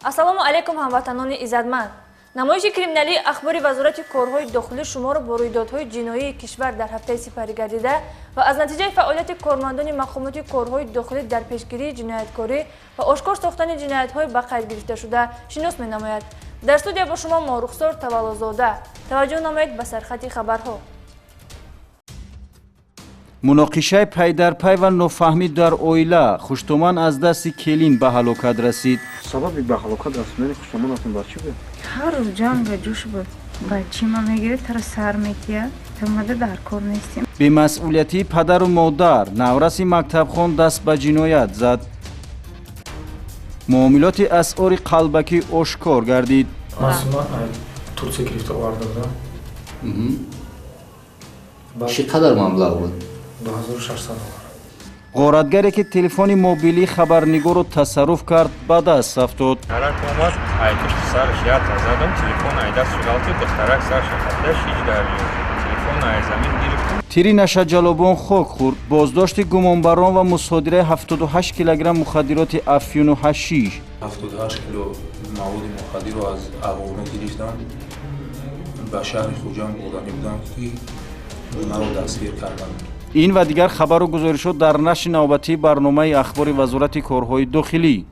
Ассалому алайкум, ҳамватанони иззатманд! Намоиши криминалии ахбори Вазорати корҳои дохилӣ шуморо бо рӯйдодҳои ҷиноии кишвар дар ҳафтаи сипаригардида ва аз натиҷаи фаъолияти кормандони мақомоти корҳои дохилӣ дар пешгирии ҷинояткорӣ ва ошкор сохтани ҷиноятҳои ба қайд гирифташуда шинос менамояд. Дар студия бо шумо Морухсор Таваллозода. Таваҷҷӯҳ намоед ба сархати хабарҳо. Муноқишаи пайдарпай ва нофаҳмӣ дар оила: хуштоман аз дасти келин ба ҳалокат расид. Сабаби ба ҳалокат расидани хуштоманатон дар чӣ буд? Ҳар рӯз ҷанга ҷӯш буд. Бачи ма мегирад, тара сар метиҳад, тамада дар кор нестем. Бемасъулиятии падару модар: навраси мактабхон даст ба ҷиноят зад. Муомилоти асъори қалбакӣ ошкор гардид. Ман сума Турсия гирифта оварда будам. Чӣ қадар маблағ буд? 2600 доллар. Ғоратгаре, ки телефони мобилии хабарнигорро тасарруф кард, ба даст афтод. Духтарак омад, ай пушти сараш якта задам, телефон ай дасташ ғалтид, духтарак сарша қапида шич дар ҷо. Телефон ай замин гирифтум. Тири нашаҷалобон хок хӯрд. Боздошти гумонбарон ва мусодираи 78 килограмм мухаддироти афюну ҳашиш. 78 кило маводи мухаддирро аз афғонӣ гирифтам, ба шаҳри Хуҷанд бурданӣ будам, ки маро дастгир карданд. Ин ва дигар хабару гузоришот дар нашри навбатии барномаи ахбори Вазорати корҳои дохилӣ.